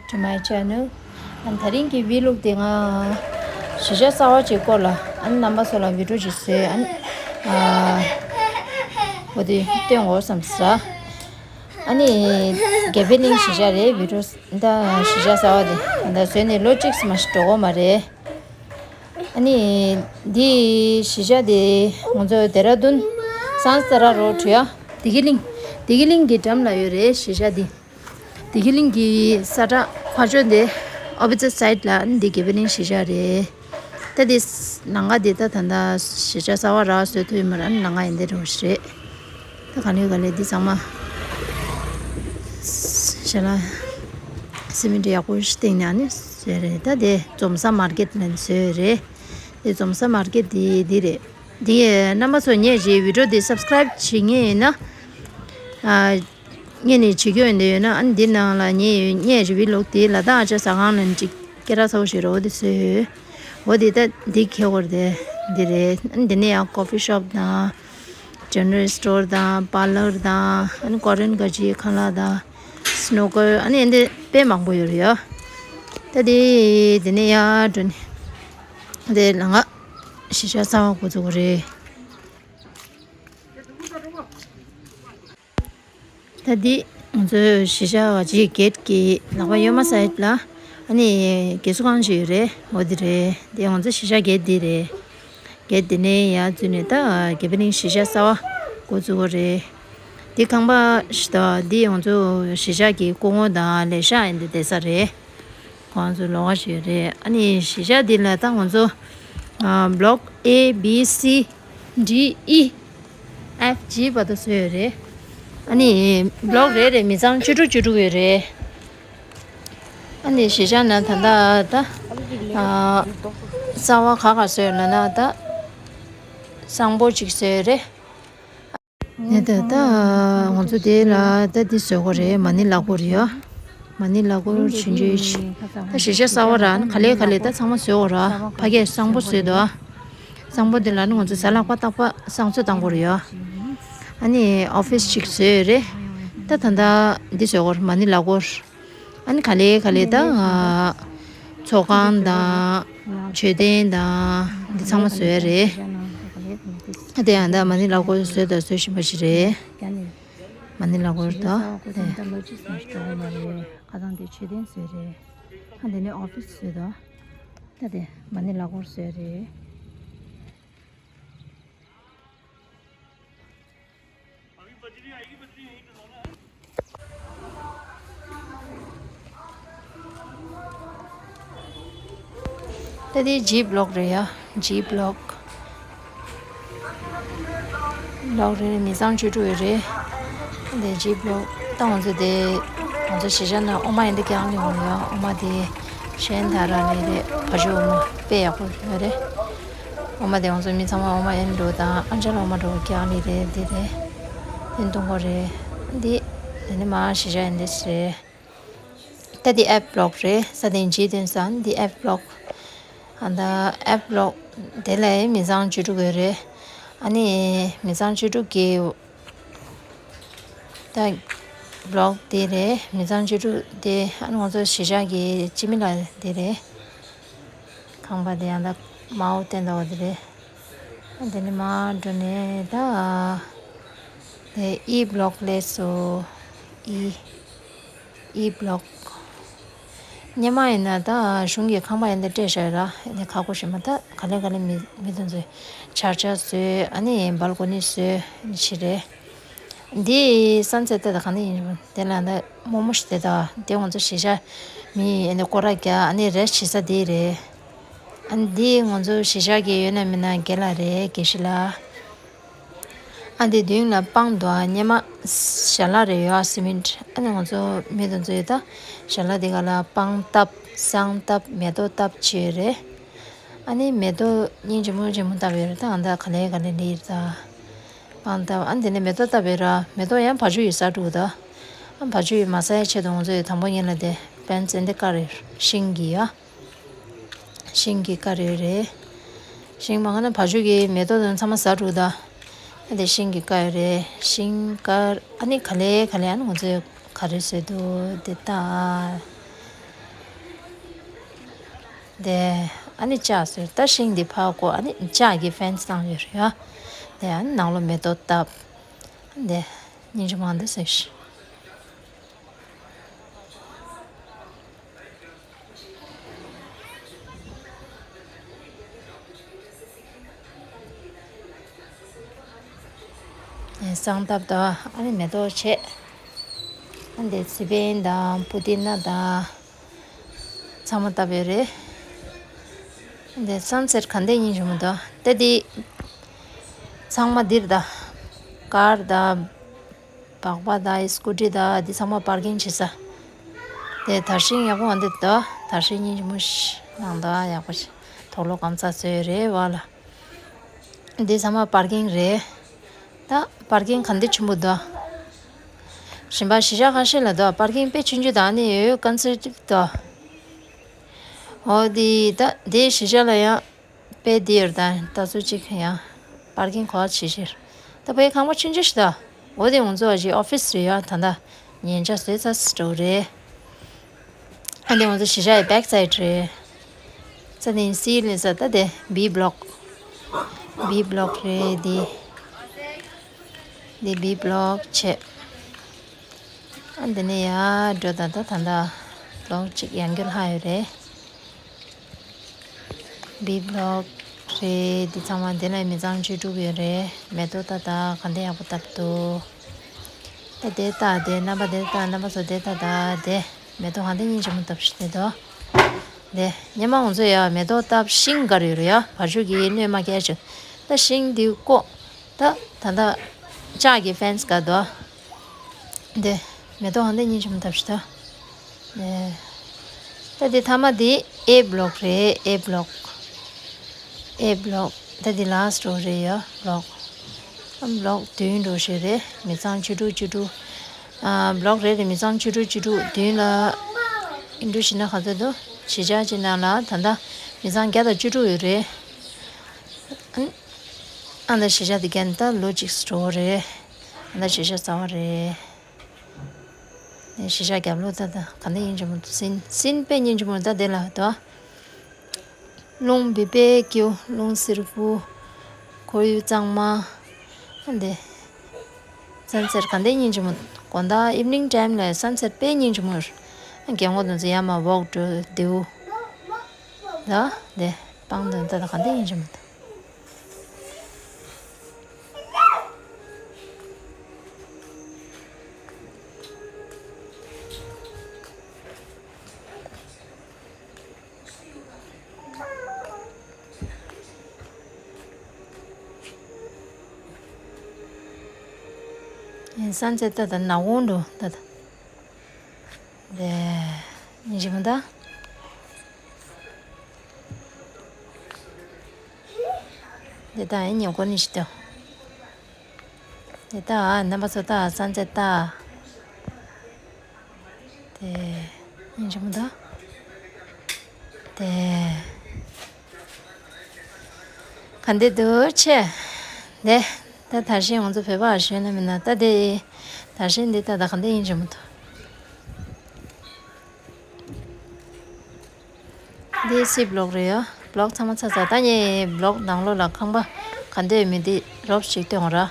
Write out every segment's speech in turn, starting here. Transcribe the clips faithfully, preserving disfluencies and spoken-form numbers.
To my channel. ཨ་ནི་དེ་རིང་གི་ཝི་ལོག་དེ་ང་གཞིས་ཆགས་གསར་པ་ཅིག་སྐོར་ལ་ཨ་ནི་རྣམ་པ་ཚོ་ལ་བི་ཌིའོ་ཅིག་བཟོས། ཨ་ནི་ཨ་འོ་དེ་སྟོན་དགོས་བསམ་ས། ཨ་ནི་དགེ་འཕེལ་གླིང་གཞིས་ཆགས་རེད། ཝི་ཌིའོ་ད་གཞིས་ཆགས་གསར་པ་དེ་ད་བཟོས་ནས་ལོ་གཅིག་ཙམ་ཞིག་འགྲོ་གི་མ་རེད། ཨ་ནི་འདི་གཞིས་ཆགས་དེ་ང་ཚོ་ལྡེ་ར་ལྡུན་སན་སི་ཏ་ར་རོ་ཌི་ཡ། བདེ་སྐྱིད་གླིང་། བདེ་སྐྱིད་གླིང་གི་འགྲམ་ལ་ཡོད་རེད་གཞིས་ཆགས་འདི། བདེ་སྐྱིད་གླིང་གི་ས་ཁྲ་ཕར་ཕྱོགས་འདི་ཨོ་པོ་སི་ཊི་སའེ་ཌི་ལ་འདི་དགེ་འཕེལ་གླིང་གཞིས་ཆགས་རེད། ད་འདི་ལམ་ཁ་འདི་ད་ད་ལྟ་གཞིས་ཆགས་གསར་པ་རག་བཟོས་ཐུབ་ཡོད་མ་རེད། ཨ་ནི་ལམ་ཁ་འདི་འདྲ་བོ་ཞིག་རེད། ད་ག་ནས་ག་ལས་འདི་ཚང་མ་ཞལ་ལག་སི་མེན་ཊི་ཡག་པོ་ཞིག་བཏིང་ནས་ཨ་ནི་བཟོས་རེད། ད་དེ་འཛོམས་ས་མར་ཀེཊ་ནས་བཟོས་རེད། དེ་འཛོམས་ས་མར་ཀེཊ་དེ་འདི་རེད། དེ་རྣམ་པ་ཚོ་ངས་ཀྱི་ཝི་ཌིའོ་འདི་སབ་སི་ཀ་རའིབ་བྱེད་མཁན་ཡིན་ན། ཨ་ངས་ནི་བྱེད་རྒྱུ་ཡོད་འདི་ཡོད་ན་ཨ་ནི་འདི་ནང་ལ་ངས་ངས་ཀྱི་ཝི་ལོག་དེ་ལ་དྭགས་ཨ་ཅག་ཟ་ཁང་ནས་ཅིག་སྐད་གྲགས་ཚ་པོ་ཞིག་རེད། འོ་དེ་བཟོས་ཡོད། འོ་དེ་ད་འདི་ཁྱེར་བར་དེ་འདི་རེད། ཨ་ནི་འདི་ནས་ཡང་ཀོ་ཕི་ཤོབ་དང་། ཇེ་ནེ་རལ་སི་ཊོར་དང་པར་ལར་དང་ཨ་ནི་ཀོ་རི་ཡན་ག་ཅིའི་ཁང་གླ་དང་སི་ནུ་ཀར་ཨ་ནི་འདི་དཔེ་མང་པོ་ཡོད་རེད་ཡ། ད་དེ་དེ་ནས་ཡར་འགྲོ་ནས་དེ་ལམ་ཁ་གཞིས་ཆགས་གསར་པ་འགོ་བཙུགས་པ་རེད། ད་འདི་ང་ཚོའི་གཞིས་ཆགས་ཀྱི་གེ་ཊི་གི་ལག་པ་གཡོན་མ་སའིཌ་ལ་ཨ་ནི་རྒས་གསོ་ཁང་ཞིག་ཡོད་རེད། འོ་འདི་རེད། འདི་ང་ཚོ་གཞིས་ཆགས་གེ་ཊི་འདི་རེད། གེ་ཊི་འདི་ནས་ཡར་འཛུལ་ནས་ད་དགེ་འཕེལ་གླིང་གཞིས་ཆགས་གསར་པ་འགོ་བཙུགས་པ་རེད། འདི་ཁང་པ་ཞིག་དང་འདི་ང་ཚོ་གཞིས་ཆགས་ཀྱི་སྐུ་ངོ་དང་ལས་ཤག་ཡིན་འདི་བསྡད་ས་རེད། ཁོང་ཚོ་ལོགས་ཀ་ཞིག་རེད། ཨ་ནི་གཞིས་ཆགས་འདི་ལ་ད་ང་ཚོ་ཨ་བྷི་ལོག་ཨེ་བྷི་སི་ཌི་ཨི་ཨེཕ་ཇི་བར་དུ་བཟོས་ཡོད་རེད། ཨ་ནི་བྷི་ལོག་རེ་རེ་མི་ཚང་བཅུ་དྲུག་བཅུ་དྲུག་ཡོད་རེད། ཨ་ནི་གཞིས་ཆགས་ནང་ད་ལྟ་ད་ཨ་གསར་པ་ག་ག་བཟོས་ཡོད་ལབ་ན་ད་གཙང་པོ་ཅིག་བཟོས་ཡོད་རེད། ནས་ད་ད་ང་ཚོ་དེ་ལ་ད་འདི་བཟོ་དགོས་རེད། མ་ཎི་ལག་འཁོར་ཡོད། མ་ཎི་ལག་འཁོར་ཆུང་ཆུང་ཞིག་ད་གཞིས་ཆགས་གསར་པ་ར་ག་ལེ་ག་ལེ་ད་ཚང་མ་བཟོ་དགོས་ར། ཕ་གིར་གཙང་པོ་བཟོས་འདུག་གཙང་པོ་དེ་ལ་ནི་ང་ཚོ་གཟའ་ལྷག་པ་རྟག་པར་གསང་སྤྱོད་བཏང་དགོས་རེད་ཡ། ཨ་ནི་ཨོ་ཕི་སི་ཅིག་བཟོས་ཡོད་རེད། ད་ད་ད་འདི་བཟོ་དགོས་རེད། མ་ཎི་ལག་འཁོར། ཨ་ནི་ག་ལེ་ག་ལེ་ད་ཚོགས་ཁང་དང་མཆོད་རྟེན་དང་འདི་ཚང་མ་བཟོས་རེད། ཨ་དེ་ཡང་ད་མ་ཎི་ལག་འཁོར་བཟོས་དང་བཟོ་བཞིན་པ་ཞིག་རེད། མ་ཎི་ལག་འཁོར་དང་། ཁ་སང་དེ་མཆོད་རྟེན་བཟོས་རེད། ཨ་དེ་ནས་ཨོ་ཕི་སི་བཟོས་དང་། ད་དེ་མ་ཎི་ལག་འཁོར་བཟོས་རེད། ད་དེ་ཇི་བྷི་ལོག་རེད་ཡ། ཇི་བྷི་ལོག་བྷི་ལོག་རེད། མི་ཚང་བཅུ་དྲུག་ཡོད་རེད། དེ་ཇི་བྷི་ལོག་ད་ང་ཚོ་དེ་ང་ཚོ་གཞིས་ཆགས་ནང་འོ་མ་ཡིན་དེ་རྐྱང་ལས་འོང་ཡ། འོ་མ་དེ་གཞན་དག་ར་ལས་རེད། བ་ཕྱུགས་འོ་མ་དཔེ་ཡག་པོ་ཡོད་རེད། འོ་མ་དེ་ང་ཚོ་མི་ཚང་མ་འོ་མ་ཡིན་འགྲོ་དང་ཨ་ཅག་ལ་འོ་མ་འགྲོ་རྐྱང་ལས་རེད། དེ་རེད། དེ་འདུག་གོ་རེད། འདི་དེ་ནི་མ་གཞིས་ཆགས་ཡིན་དེ་རེད། ད་འདི་ཨེཕ་བྷི་ལོག་རེད། ས་དེ་ཇི་དོན་སང་འདི་ཨེཕ་བྷི་ལོག་ཨ་ད་ཨེཕ་བྷི་ལོག་དེ་ལ་མི་ཚང་བཅུ་དྲུག་ཡོད་རེད། ཨ་ནི་མི་ཚང་བཅུ་དྲུག་གི་ད་བྷི་ལོག་དེ་རེད། མི་ཚང་བཅུ་དྲུག་དེ་ཨ་ནི་ང་ཚོ་གཞིས་ཆགས་ཀྱི་སྤྱི་མི་ལ་དེ་རེད། ཁང་པ་དེ་ཡང་ད་མའོ་ཏན་ཏོ་དེ་རེད། ཨ་དེ་ནི་མར་འགྲོ་ནས་ད་དེ་ཨི་བྷི་ལོག་སླེབས་སོ། ཨི་ཨི་བྷི་ལོག་སྔོན་མ་ཡིན་ན་ད་གཞུང་གི་ཁང་པ་ཡིན་ད་སྤྲད་བཞག་ཡོད་ར། ཡིན་ད་ཁ་ཁོ་ཞིག་མ་ད་ག་ལེ་ག་ལེ་མི་མི་དེ་ཚོས་ཆར་ཆ་བཟོས། ཨ་ནི་བལ་ཀོ་ནི་བཟོས་ནི་ཞིག་རེད། འདི་སན་སེ་ཊི་དེ་ད་ག་ནས་ཡིན་རུང་དེ་ལ་ད་རྨོ་མོ་ཞིག་དེ་ད་དེ་ང་ཚོ་གཞིས་ཆགས་མི་ཨ་ནི་སྐོར་ར་རྒྱག་ཨ་ནི་རེ་ཞིག་ས་དེ་རེད། ཨ་ནི་འདི་ང་ཚོ་གཞིས་ཆགས་ཀྱི་ཡོད་ན་མིན་ན་དགེ་ལགས་རེད། དགེ་བཤེས་ལགས། ཨ་འདི་མདུན་ལ་སྤང་འདུག་ཨ་སྔོན་མ་ཞལ་ལག་རེ་ཡོད་ཨ་སི་མེན་ཊི། ཨ་ནི་ང་ཚོ་མི་དེ་ཚོས་ད་ཞལ་ལག་དེ་ག་ལ་སྤང་བཏབ་བསང་བཏབ་མེ་ཏོག་བཏབ་བྱས་རེད། ཨ་ནི་མེ་ཏོག་སྙིང་རྗེ་མོ་རྗེ་མོ་བཏབ་ཡོད་རེད། ད་ཨ་ད་ག་ལེ་ག་ལེ་ལི་རེད་ད། སྤང་བཏབ་ཨ་ནི་དེ་ནས་མེ་ཏོག་བཏབ་ཡོད་ར། མེ་ཏོག་ཡང་བ་ཕྱུགས་ཡིས་ཟ་འགྲོ་གི་ད། ཨ་བ་ཕྱུགས་ཡིས་མ་ཟ་ཡ་ཆེད་དུ་ང་ཚོས་དང་པོ་ཉིད་ལ་དེ་པན་ཙེ་འདི་དཀར་རེད་ཤིང་གི་ཡ། ཤིང་གི་དཀར་ཡོད་རེད། ཤིང་མ་ག་ན་བ་ཕྱུགས་ཀྱི་མེ་ཏོག་དང་ཚང་མ་ཟ་འགྲོ་གི་ད། ཨ་དེ་ཤིང་གི་དཀར་ཡོད་རེད། ཤིང་དཀར་ཨ་ནི་ག་ལེ་ག་ལེ་ཨ་ནི་ང་ཚོས་ག་རེ་བཟོས་འདུག་དེ་ད། དེ་ཨ་ནི་ལྕགས་ཟེར་ད་ཤིང་འདི་ཕར་བཀོག་ཨ་ནི་ལྕགས་ཀྱི་ཕེན་སི་བཏང་ཡོད་རེད་ཡ། དེ་ཨ་ནི་ནང་ལོགས་མེ་ཏོག་བཏབ། དེ་སྙིང་རྗེ་མོ་འདི་ཟེར་ཤི། བསང་བཏབ་དང་ཨ་ནི་མེ་ཏོག་བྱས། ཨ་འདི་ཚི་པན་དང་པུ་ཏི་ན་དང་། ཚང་མ་བཏབ་ཡོད་རེད། འདི་སན་སེཊ་ག་འདྲ་སྙིང་རྗེ་མོ་འདུག་ད་འདི་ཚང་མ་འདིར་ད་ཀར་ད་སྦག་སྦག་ད་སྐུ་ཊི་ད་འདི་ཚང་མ་པར་ཀིང་བྱེད་ས། དེ་དར་ཤིང་ཡག་པོ་འདི་འདུག་དར་ཤིང་སྙིང་རྗེ་མོ་ཞིག་ནང་འདུག་ཡག་པོ་ཞིག་དོག་ལོ་སྐམ་ཚ་བཟོས་ཡོད་རེད་བ་ལ། འདི་ཚང་མ་པར་ཀིང་རེད། ད་པར་ཀིང་ག་འདི་ཆེན་པོ་འདུག་གཞན་པ་གཞིས་ཆགས་ཁ་ཤས་ལ་འདུག་པར་ཀིང་དཔེ་ཆུང་ཆུང་དང་ནི་ཡོད་ཀན་སེ་ཊིབ་འདུག་འོ་འདི་ད་འདི་གཞིས་ཆགས་ལ་ཡང་དཔེ་འདི་ཡོད་ད་ད་ཚོད་ཅིག་ཡང་པར་ཀིང་གོ་བ་ཆེ་ཆེར་ད་བོད་ཁང་པ་ཆུང་ཆུང་ཞིག་འདུག་འོ་འདི་ང་ཚོ་ཨ་ཅེ་ཨོ་ཕི་སི་རེད་ཡ་ད་ད་ཉན་ཆ་བཟོས་ཚར་འགྲོ་རེད། ཨ་འདི་ང་ཚོ་གཞིས་ཆགས་ཡི་བེག་སའིཌ་རེད། ས་ནི་སི་ལི་ས་ད་དེ་བི་བྷི་ལོག་བི་བྷི་ལོག་རེད་འདི། འདི་བི་བྷི་ལོག་བྱས། ཨ་འདི་ནས་ཡར་འགྲོ་ད་ད་ད་ད་བྷི་ལོག་གཅིག་ཡང་འགྱུར་ཧ་ཡོད་རེད། བི་བྷི་ལོག་རེད། འདི་ཚང་མ་འདི་ལ་མི་ཚང་བཅུ་དྲུག་ཡོད་རེད། མེ་ཏོག་ད་ད་ག་འདྲ་ཡག་པོ་བཏབ་འདུག་ད་དེ་ལྟ་དེ་རྣམ་པ་དེ་ལྟ་རྣམ་པ་ཚོ་དེ་ལྟ་ད་དེ་མེ་ཏོག་ག་འདྲ་སྙིང་རྗེ་མོ་བཏབ་ཤི་དེ་དོ། དེ་སྙེ་མ་ང་ཚོ་ཡ་མེ་ཏོག་བཏབ་ཤིང་ག་རེ་ཡོད་རེད་ཡ་བ་ཕྱུགས་ཀྱི་སྣོན་མ་སྐྱེ་ཆུ་ད་ཤིང་འདི་བཀོག་ད་ད་ད་ལྕགས་ཀྱི་ཕེན་སི་ག་དོ། དེ་མེ་ཏོག་ག་འདྲ་སྙིང་རྗེ་མོ་བཏབ་ཤི་ད། ད་དེ་ཐ་མ་དེ་ཨེ་བྷི་ལོག་རེད་ཨེ་བྷི་ལོག་ཨེ་བྷི་ལོག་ད་དེ་ལ་སི་ཊི་རེད་ཡ་བྷི་ལོག་བྷི་ལོག་བདུན་འགྲོ་ཞེས་རེད་མི་ཚང་བཅུ་དྲུག་བཅུ་དྲུག་བྷི་ལོག་རེད་དེ་མི་ཚང་བཅུ་དྲུག་བཅུ་དྲུག་བདུན་ལ་ཨིན་འགྲོ་ཞེ་ན་ག་ཚོད་འདུག་གཞིས་ཆགས་ཅིག་ནང་ལ་ད་ལྟ་མི་ཚང་བརྒྱ་དང་བཅུ་དྲུག་ཡོད་རེད། ཨ་ད་གཞིས་ཆགས་དེ་རྒན་ད་ལོ་གཅིག་སི་འགྲོ་རེད། ཨ་ད་གཞིས་ཆགས་རྩ་བ་རེད། གཞིས་ཆགས་རྒྱབ་ལོགས་ད་ད་ག་འདྲ་སྙིང་རྗེ་མོ་འདུག་སིན་སིན་དཔེ་སྙིང་རྗེ་མོ་ད་དེ་ལ་ད། རླུང་བི་པའི་ཀིའུ་རླུང་བསིལ་པོ། ཁོར་ཡུག་གཙང་མ། ཨ་འདི། སན་སེཊ་ག་འདྲ་སྙིང་རྗེ་མོ་དགོང་དག་ཨིབ་ནིང་ཊའིམ་ལ་སན་སེཊ་དཔེ་སྙིང་རྗེ་མོ་ཡོད། རྒན་གོག་དེ་ཚོ་ཡར་མར་ཝོག་འགྲོ་དེའུ། ད་འདི་སྤང་དོན་ད་ད་ག་འདྲ་སྙིང་རྗེ་མོ་འདུག་ཡིན་སང་ཚེ་ད་ད་ནག་འོང་འགྲོ་ད་ད། དེ་ཉིན་ཞིག་མ་ད། དེ་ད་ཡིན་ཉིན་གོ་ནི་ཞིག་ད། དེ་ད་རྣམ་པ་ཚོ་ད་སང་ཚེ་ད། དེ་ཡིན་ཅི་མོ་ད། དེ་ག་འདི་འདུག་ཆེ། དེ་ད་དར་ཤིང་ང་ཚོ་བོད་པ་ཞོན་ན་མིན་ན་ད་དེ་དར་ཤིང་འདི་ད་ད་ག་འདི་ཡིན་ཅི་མོ་ད། འདི་སི་བྷི་ལོག་རེད་ཡ། བྷི་ལོག་ཚང་མ་ཚར་ཚར་ད་ངས་བྷི་ལོག་ནང་ལོགས་ལ་ཁང་པ་ག་འདོད་མི་འདི་རོབ་ཞིག་སྟོན་ར།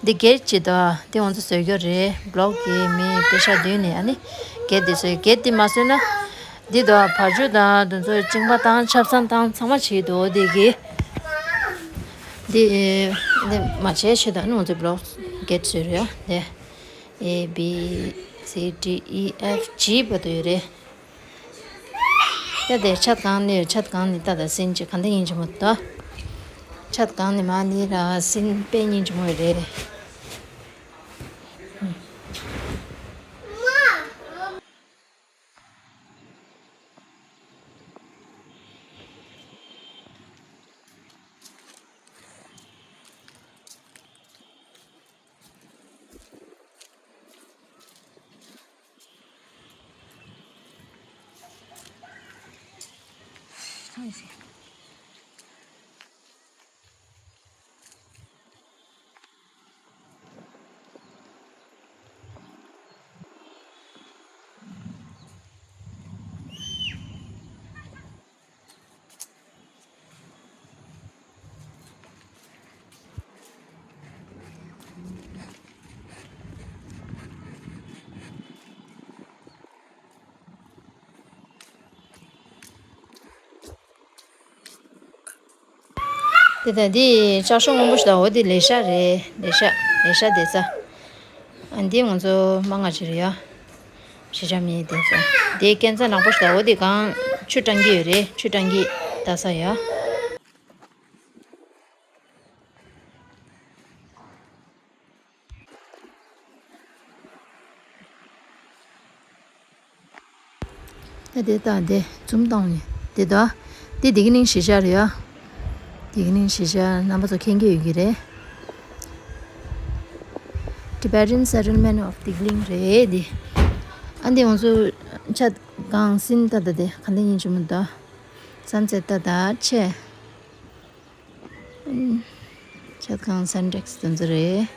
འདི་གེ་ཊི་ཅིག་དང་འདི་ང་ཚོ་བཟོས་རྒྱུ་རེད། བྷི་ལོག་གི་མི་པེ་ཤ་བདུན་ནས་ཨ་ནི་གེ་ཊི་འདི་བཟོས། གེ་ཊི་འདི་མ་བཟོས་ན་འདི་དང་བ་ཕྱུགས་དང་དེ་ཚོ་གཅིན་པ་བཏང་ཆབ་གསང་བཏང་ཚང་མ་བྱེད་འདུག་འདི་གི་འདི་འདི་མ་བྱས་ཆེད་དུ་ཨ་ནི་ང་ཚོ་བྷི་ལོག་གེ་ཊི་བཟོས་རེད་ཡ། འདི་A B C D E F G བར་དུ་ཡོད་རེད། ད་དེ་ཆ་གང་ནས་ཆ་གང་ནས་ད་ད་སིན་ཅི་གང་དེ་ཡིན་ཅི་མོ་ད། ཆ་གང་ནས་མ་ནི་ར་སིན་པེ་ཡིན་ཅི་མོ་རེད། དེ་དང་འདི་ལྕགས་ཤོག་སྔོན་པོ་ཞིག་དང་འོ་དེ་ལེ་ཤ་རེད། ལེ་ཤ་ལེ་ཤ་བསྡད་ས། ཨ་འདི་ང་ཚོ་མ་ང་ཅི་རེད་ཡ། ཞེ་དྲག་མི་བསྡད་ས། འདི་སྐས་འཛེག་ནག་པོ་ཞིག་དང་འོ་དེ་གང་ཆུ་བཏང་གི་ཡོད་རེད། ཆུ་བཏང་གི་ལྟ་ས་ཡ། ད་དེ་ད་དེ་འཛུམ་བཏང་ནས་དེ་ད་དེ་དེ་གི་ནང་གཞིས་ཆགས་རེད་ཡ། དེ་གི་ནང་གཞིས་ཆགས་རྣམ་པ་ཚོ་མཁྱེན་གྱི་ཡོད་ཀྱི་རེད། Tibetan Settlement of Dikling རེད་དེ། ཨ་འདི་ང་ཚོ་ཆ་གང་སིན་ད་ད་དེ་ག་འདི་ཡིན་ཅི་མི་ད་བསམ་ཚད་ད་ད་ཆེ། ཆ་གང་སན་ཊེག་སི་དེ་ཚོ་རེད།